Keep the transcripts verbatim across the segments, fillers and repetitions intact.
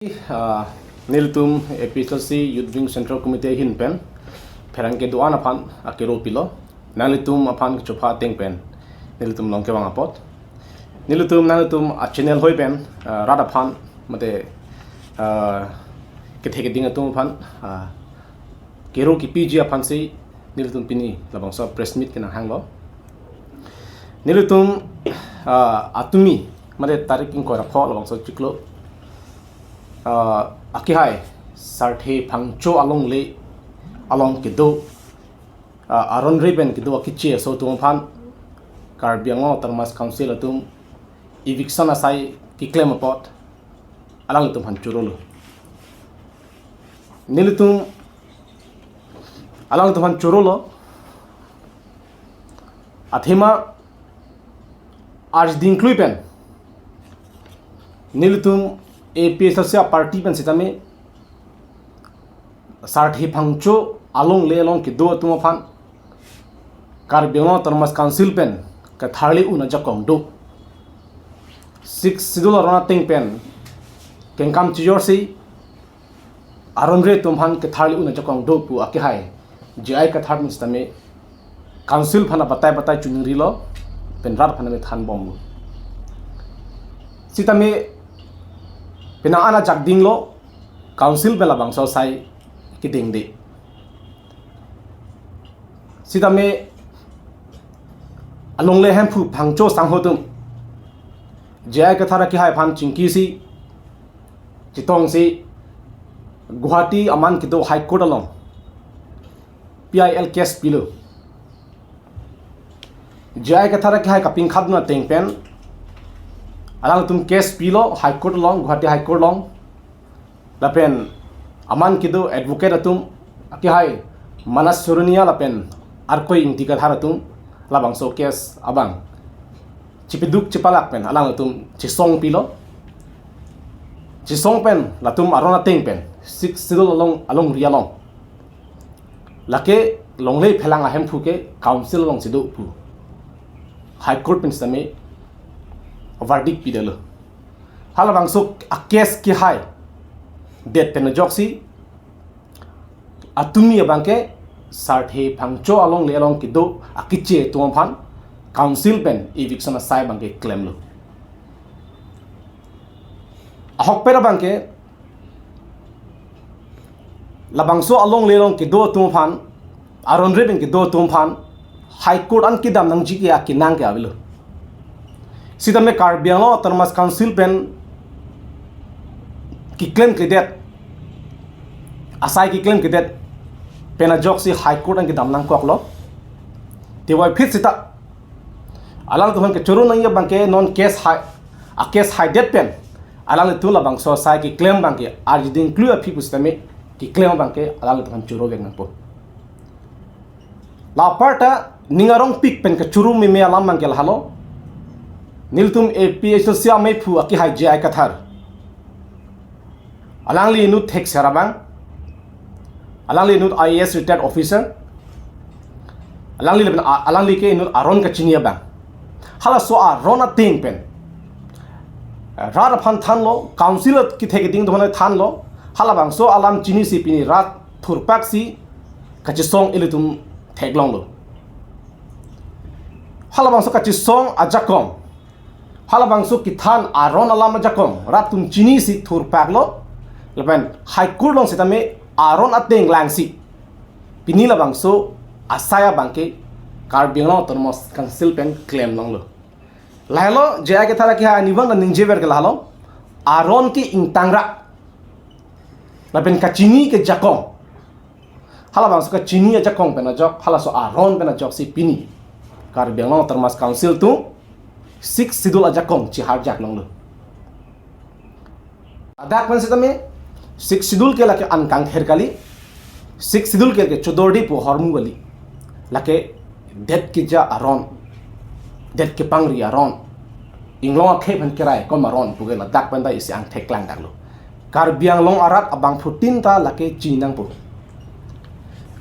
Ah, nelitum A P H L C Youth Wing Central Committee ahin pen pherangke do-an aphan akero pilo. Nanglitum aphan kechopha ateng pen nelitum long kevang apot, nelitum nanglitum a-channel hoi pen, ah, rat aphan mate, ah, kethe keding atum aphan, ah, kero kepiji aphansi nelitum pini labangso press meet kenanghanglo. Nelitum, ah, atumi mate tarik ingkoi ra pho labangso chiklo, ah, akehai Sarthe Phangcho alongle along kedo, ah, aron re pen kedo akeche aso atum aphan Karbi Anglong Autonomous Council atum eviction asai keklem apot alanglitum aphan chorolo. Nelitum alanglitum aphan chorolo. Athema arjuding klui pen nelitum A P H L C a-party pen sitame Sarthe Phangcho alongle along kedo atum aphan Karbi Anglong Autonomous Council pen ketharli un ajakong do. Sixth Schedule aron ateng pen kengkam chijorsi aron re atum aphan ketharli un ajakong do pu akehai J I Kathar pen sitame Council aphan abatai batai choningrilo, pen rat aphan me thanbomlo. Sitame penang an ajakdinglo, Council pen labangso asai kedengde. Sitame alongle hemphu Phangcho sangho atum J I Kathar akehai aphan chingkisi chetongsi Guwahati aman kedo High Court along P I L case pilo. J I Kathar akehai kapingkhat dun ateng pen alangtum case pilo High Court along, Guwahati High Court along. Lapen aman kedo advocate atum akehai Manas Soronia lapen Arkoi Ingti Kathar atum labangso case abang chepeduk chepalak pen alangtum chesong pilo. Chesong pen latum aron ateng pen Sixth Schedule along, alongri along lake longle phelang ahemphu ke Council alongsi do pu High Court pen sitame verdict pidetlo. Halabangso a-case kehaidet pen ajoksi atumi abangke Sarthe Phangcho alongle along kedo akeche atum aphan Council pen eviction asai abangke klemlo. Ahokpet abangke labangso alongle along kedo atum aphan, aron re pen kedo atum aphan High Court an kedam nangji ke akenang ke avelo. Sitame Karbi Anglong Autonomous Council pen keklemkledet, asai keklemkledet pen ajoksi High Court an kedam nangkoklo. Tewaiphi sita alangtum aphan kechoro nangji abangke non case hai, a-case haidet pen alanglitum labangso asai keklem abangke arjuding klui aphi pusitame keklem abangke alanglitum aphan chorovek nangpo. La aparta ning arongpik pen kechoro meme alam abangke lahelo. Nelitum A P H L C ameiphu akehai J I Kathar, alangli inut thekser abang, alangli inut I A S retired officer, alangli lapen a-, alangli ke inut aron kachini abang. Halaso aron ateng pen rat aphan thanlo, Council kethe keding atum aphan thanlo, halabangso alam chinisi pini rat thurpaksi kachesong ilitum theklonglo. Halabangso kachesong ajakong, halabangso kethan aron alam ajakong rat atum chinisi thurpaklo, lapen High Court along sitame aron ateng langsi pini labangso asai abangke Karbi Anglong Autonomous Council pen klemlonglo. Lahelo J I Kathar akehai arnivang ningjever ke lahelo, aron ke ingtangra lapen kachini ke jakong. Halabangso kachini ajakong pen ajok, halaso aron pen ajoksi pini Karbi Anglong Autonomous Council atum Sixth Schedule ajakong chiharjaklonglo. Ladak pen sitame Sixth Schedule ke lake an kangther kali, Sixth Schedule ke lake chodordi pu ahormu kali. Lake det keja aron, det kepangri aron, inglong akhei aphan keraikom aron puke ladak pen ta isi angthek klangdaklo. Karbi Anglong arat abangphutin ta lake chinangpo.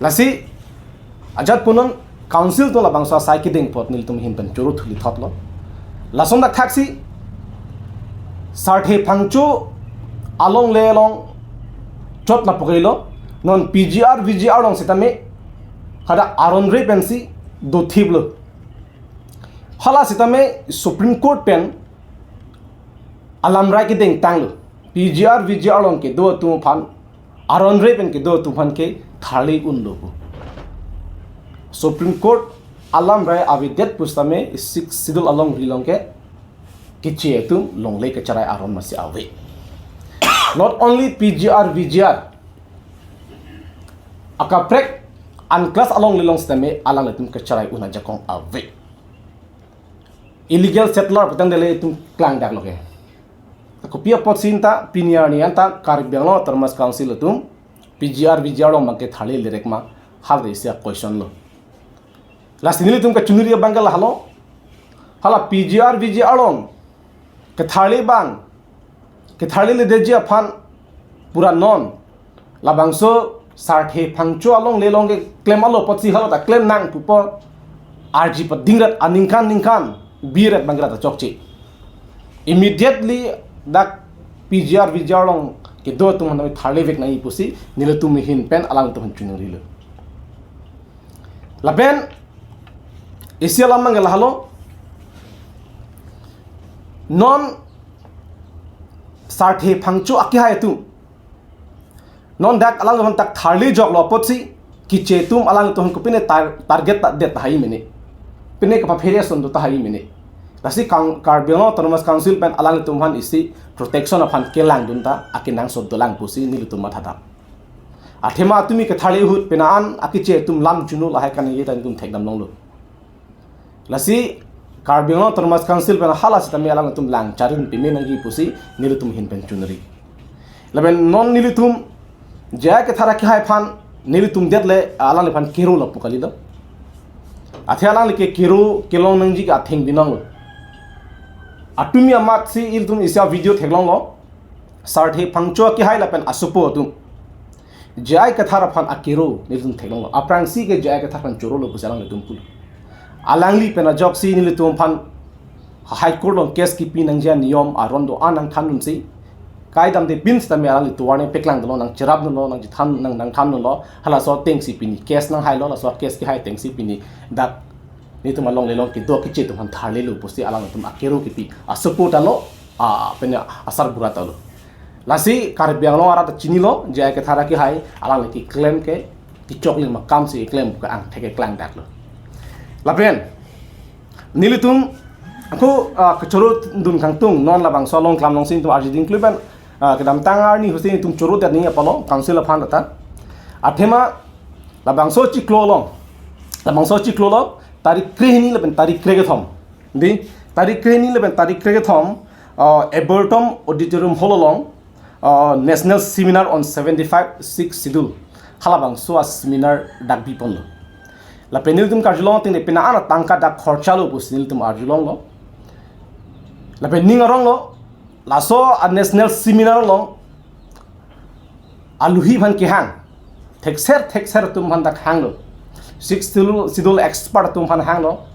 Lasi ajat punon Council atum labangso asai kedeng apot nelitum ahin pen choro thuli thotlo. Lason dak thaksi Sarthe Phangcho alongle along chot lapu kalilo. Non P G R, V G R along sitame hadak aron re pensi dothiplo. Hala sitame Supreme Court pen alamrai kedeng tanglo. P G R, V G R along kedo atum aphan, aron re pen kedo atum aphan ke tharle unlo pu. Supreme Court alamrai avedet pusitame Sixth Schedule alongri along ke keche atum longle kecherai aron masi ave. Not only P G R, V G R, akaprek unclass alongle along sitame alanglitum kecherai un ajakong ave. Illegal settler putangte le itum klangdaklo ke. Kopi apotsi ta pini arni anta Karbi Anglong Autonomous Council atum P G R, V G R along abang ke tharle le rek ma, hal de isi a-question lo. Lasi nelitum kachonghiri abang ke lahelo. Hala P G R, V G R along ketharle abang, ketharle ledetji aphan pura non labangso Sarthe Phangcho alongle along keklem alo apotsi hala ta klem nang pupo arji padingrat aningkan ningkan biret abang ke ra ta chokche. Immediately dak P G R, V G R along kedo atum aphan tharle vek nangji pusi nelitum ahin pen alangtum aphan chonghirilo. Lapen isi alam abang ke lahelo. Non Sarthe Phangcho akehai atum, non dak alangtum aphan ta tharle joklo apotsi keche atum alangtum aphan kopine tar-, target ta det tahai mene. Pine kapaphere ason do tahai mene. Lasi kang Karbi Anglong Autonomous Council pen alangtum aphan isi protection aphan kelangdun ta akenangsot dolang pusi nelitum mathadam. Athema tumi ketharle ahut pine an akeche atum lam juno lahai kaningje ta nelitum thekdam longlo. Lasi Karbi Anglong Autonomous Council pen hala sitame alangtum lang charun pime nangji pusi nelitum ahin pen chonghiri. Lapen non nelitum J I Kathar akehai aphan nelitum detle alangliphan kero lapu kalilo. Athe alangli ke kero kelong nangji ke atheng binong lo. Atumi amatsi ilitum isi a-video theklonglo. Sarthe Phangcho akehai lapen asopo atum J I Kathar aphan akero nelitum theklonglo. Aphrangsi ke J I Kathar aphan chorolo pusi alanglitum pulo. Alangli pen ajoksi nelitum aphan High Court along case kipi nangji aniyom aron do-an nangthandunsi, kaidamde pin sitame alangli tovar nangpeklang dunlo, nangcherap dunlo, nangchethan, nang, nangthan dunlo. Halaso atengsi pini case nanghailo, laso case kehai atengsi pini dak nelitum alongle along kedo keche atum aphan tharlelo pusi alangtum akero kipi asopo ta lo, a, pine asarbura ta lo. Lasi Karbi Anglong arat ta chinilo, J I Kathar akehai alangli keklem ke kechoklim akam si keklem ke angthek keklangdaklo. Lapen nelitum ako, a, kechoro dun kangtung non labangso along klam alongsi nelitum arjudun klem pen, a, kedamtang arni husi nelitum choro det nangji apotlo council aphan ta. Athema labangso chiklo along, labangso chiklo along tarik krehini lapen tarik krekethom. Di, tarik krehini lapen tarik krekethom, uh, Arboretum Auditorium Hall along, uh, National Seminar on seventy-five Sixth Schedule halabangso a-seminar dak biponlo. Lapen nelitum karjulong ateng de pine an atangka dak khorchalo pusi nelitum arjulonglo. Lapen ning aronglo, laso a-national seminar along aluhi aphan kehang, thekser thekser atum aphan dak hanglo. Sixth Schedule, Schedule expert atum aphan hanglo.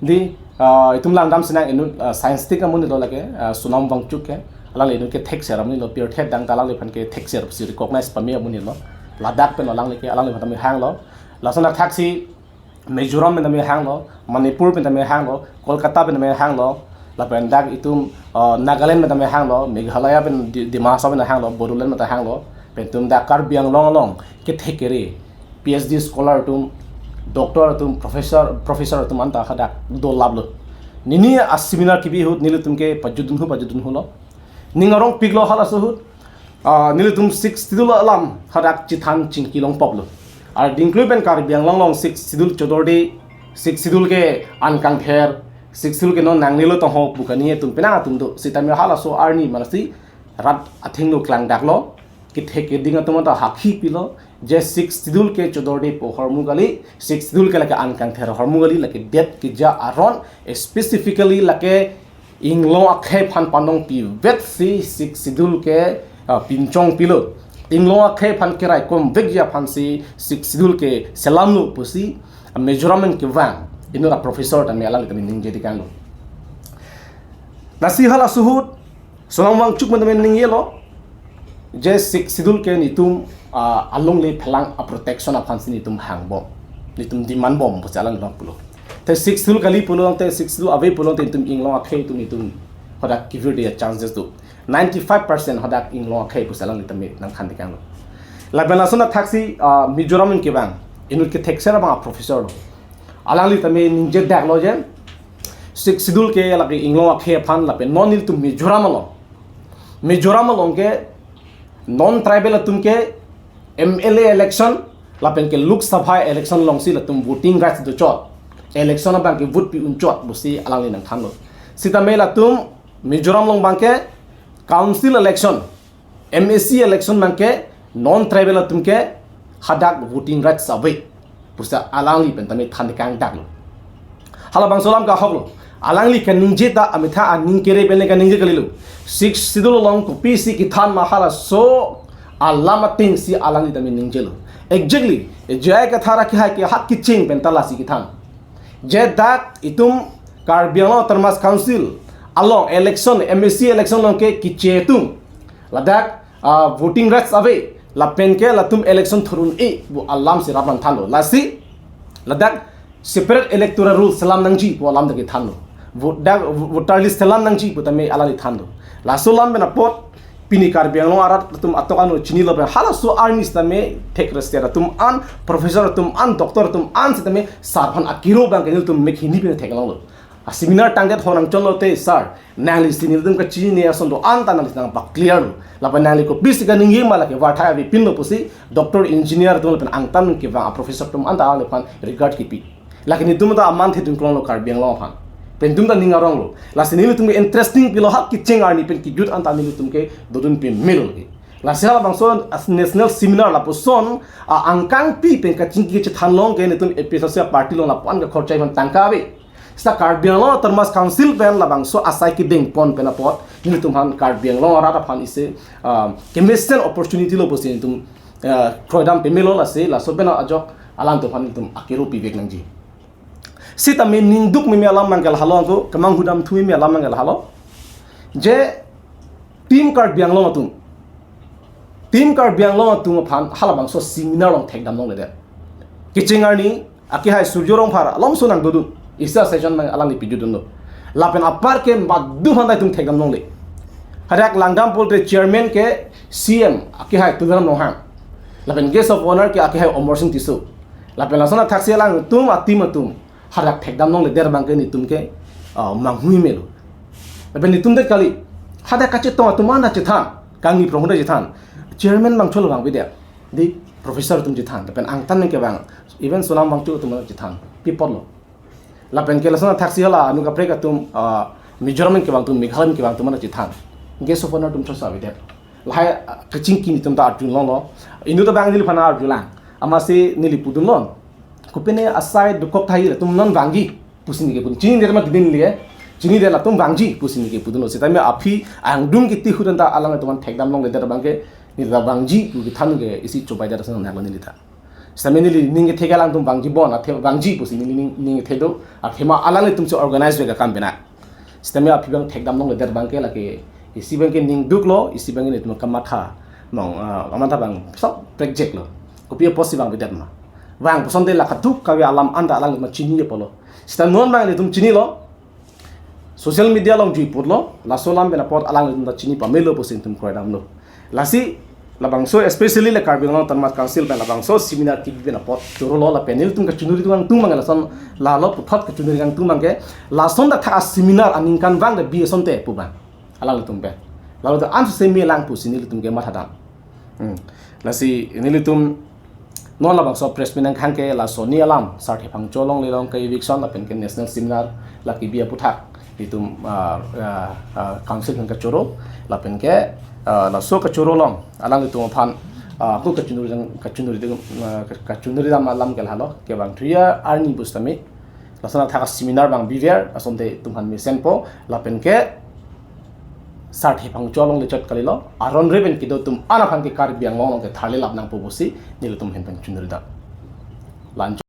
Di, ah, itum langdam sinang inut, ah, scientist amonit lo lake, ah, Sonam Wangchuk ke. Alangli inut ke thekser amonit lo, pirthe adang ta alangliphan ke thekser si recognize pame amonit lo. Ladak pen alanglike, alangliphan tame hanglo. Lason athaksi Mizoram pen tame hanglo, Manipur pen tame hanglo, Kolkata pen tame hanglo, lapen dak itum, uh, Nagaland pen tame hanglo, Meghalaya pen Di-, Dima Hasao pen hanglo, Bodoland pen ta hanglo, pen itum dak Karbi Anglong along kethekere, P H D scholar atum, doctor atum, professor, professor atum anta hadak dolaplo. Nini a-seminar kipi ahut nelitum ke pajudunhu, pajudunhulo. Ning arongpiklo halaso ahut, ah, nelitum Sixth Schedule alam hadak chethan chingki longpoplo. Ardi ingklui pen Karbi Anglong along Sixth Schedule chodorde, Sixth Schedule ke an kangther, Sixth Schedule ke non nangnelo tong ho pu kaningje atum penang atum do. Sitame halaso arni masi rat athengno klangdaklo, kethek keding atum anta hakhi pilo, je Sixth Schedule ke chodorde pu ahormu kali, Sixth Schedule ke lake an kangther ahormu kali, lake det keja aron, specifically lake inglong akhei aphan panong pivetsi Sixth Schedule ke, ah, pinchong pilo. Inglong akhei aphan keraikom vekji aphansi Sixth Schedule ke selamlo pusi, ah, Mizoram pen kevang inut a-professor tame alangli tame ningje dikanglo. Lasi halaso ahut Sonam Wangchuk pen tame ningjelo, Je Sixth Schedule ke netum, ah, alongle phelang a-protection aphansi netum hangbom, netum demand bom pusi alangliphan pulo. Te Sixth Schedule kali pulo tangte, Sixth Schedule ave pulo tangte netum inglong akhei atum netum hadak kevirde a-chances do. Ninety-five percent hadak inglong akhei pusi alangli tame nangthan tekanglo. Lapen lason athaksi, ah, Mizoram an kevang, inut kethekser abang a-professor lo. Alangli tame ningjedaklo je Sixth Schedule ke lake inglong akhei aphan lapen non nelitum Mizoram along, Mizoram along ke non-tribal atum ke M L A election lapen ke Lok Sabha election alongsi latum voting rights dochot, election abang ke vote pi unchot pusi alangli nangthanlo. Sitame latum Mizoram along abang ke council election, M A C election abang ke non-tribal atum ke hadak voting rights ave pusi alangli pen tame than tekangdaklo. Halabangso alam ke ahoklo. Alangli kaningje ta ametha aning kere pen kaningje kalilo. Sixth Schedule along kopisi kethan ma halaso alam atengsi alangli tame ningjelo. Exactly, J I Kathar akehai ke hak kecheng pen ta lasi kethan. Je dak itum Karbi Anglong Autonomous Council along election, M A C election along ke keche atum, ladak, ah, voting rights ave, lapen ke latum election thurun-e pu alamsi rap nangthanlo. Lasi ladak separate electoral rules selam nangji pu alam dak kethanlo. Vote dak, voter list selam nangji pu tame alangli thanlo. Laso alam pen apot pini Karbi Anglong arat atum atok ano chinilo pen halaso arni sitame thek rester atum an, professor atum an, doctor atum an sitame sar aphan akiro abang ke nelitum mek hini pen theklonglo. A-seminar tangdet ho nangchonlo te, sir, nanglisi nelitum kachinine ason do-an ta nangli nangpaclear lo. Lapen nangli kopisi kaningje ma lake varthai avepinlo pusi doctor, engineer atum lapen angtan kevang a-professor atum an ta alangliphan regard kipi. Lake netum ta aman thedun klonglo Karbi Anglong aphan. Pen netum ta ning aronglo. Lasi nelitum ke interesting pilo, hak kecheng arni pen kejut an ta nelitum ke dodun pamelo ke. Lasi halabangso as-, national seminar lapuson a-angkangpi pen kachingki kachethan along ke netum A P H L C party along lapu-an ke khorcha iman tangka ave. Sita Karbi Anglong Autonomous Council pen labangso asai kedeng pon pen apot nelitum aphan Karbi Anglong arat aphan isi, ah, kemesen opportunity lo pusi netum, ah, kroidam pamelo. Lasi laso pen ajok alangtum aphan netum akiro pivek nangji. Sitame ningduk meme alam abang ke lahelo, ako kemanghudam thu meme alam abang ke lahelo. Je Team Karbi Anglong atum, Team Karbi Anglong atum aphan halabangso seminar along thekdam longledet. Kecheng arni akehai Surjya Rongphar alomso nangdodun, isi a-session abang alangli pijutdunlo. Lapen apar ke madu aphan ta itum thekdam longle. Hadak langdam pulote chairman ke C M akehai Tuliram Ronghang, lapen guest of honor ke akehai Amarsing Tisso. Lapen lason athaksi alangtum a-team atum hadak thekdam longledet abang ke netum ke, ah, manghu melo. Lapen netum det kali, hadak kachetong atum an ta chethan, kangni prong ta chethan. Chairman abang cholo abang avedet, di professor atum chethan, lapen angtan kevang, even Sonam Wangchuk atum ta chethan, pi apotlo. Lapen ke lason athaksi hala anu kaprek atum, ah, Mizoram kevang atum, Meghalaya kevang atum ta chethan. Guest of honor atum chosa avedet. Lahai, ah, kachingki netum ta arjulonglo. Inut abang neliphan arjulang. Amatsi neli pudunlo. Kopine asai dokok tahai latum non vangji pusi neke pudun. Chinidet ma kedin liye. Chinidet, latum vangji pusi neke pudunlo. Sitame aphi angdung kiti hudan ta alangtum aphan thekdam longledet abang ke neli ta vangji pu kethan ke isi chobaidet ason nanglo neli ta. Sitame neli ning kethe ke alangtum vangji bon, athe vangji pusi neli ning, ning kethe do, athema alanglitumsi organize vek akam pena. Sitame aphi abang thekdam longledet abang ke lake isi abang ke ningduklo, isi abang ke netum kamatha, mong, ah, kamatha abang sok prekjeklo. Kopi apotsi vangvedet ma? Vang pusonte la kaduk kave alam an ta alanglitum chini apotlo. Sita non abang netum chinilo. Social media along jui putlo, laso alam pen apot alanglitum ta chini pamelo pusi netum kroidamlo. Lasi labangso, especially la Karbi Anglong Autonomous Council pen labangso seminar kibi pen apot chorolo, lapen nelitum kachinuri kangtung abang lason, lalo puthot kachinuri kangtung abang ke, lason ta thak a-seminar aningkanvang ta bi asonte pu abang alanglitum pen. Lalo ta ansi semi lang pusi nelitum ke mathadam. Hmm. Lasi nelitum non labangso press meet nangkehang ke laso ni alam, Sarthe Phangcho alongle along ke eviction lapen ke national seminar la kibi aputhak itum, ah, ah, ah, council pen kachoro, lapen ke, ah, laso kachoro along alanglitum aphan, ah, ako kachinuri dam, kachinuri dam, ah, kachinuri dam alam ke lahelo, kevang thuya arni pusitame lason athak a-seminar abang biver asonte itum aphan mesenpo, lapen ke Sarthe Phangcho alongle chot kalilo, aron re pen kedo atum an aphan ke Karbi Anglong along ke tharle lap nangpo pusi nelitum ahin pen chunuri dam. Lancho.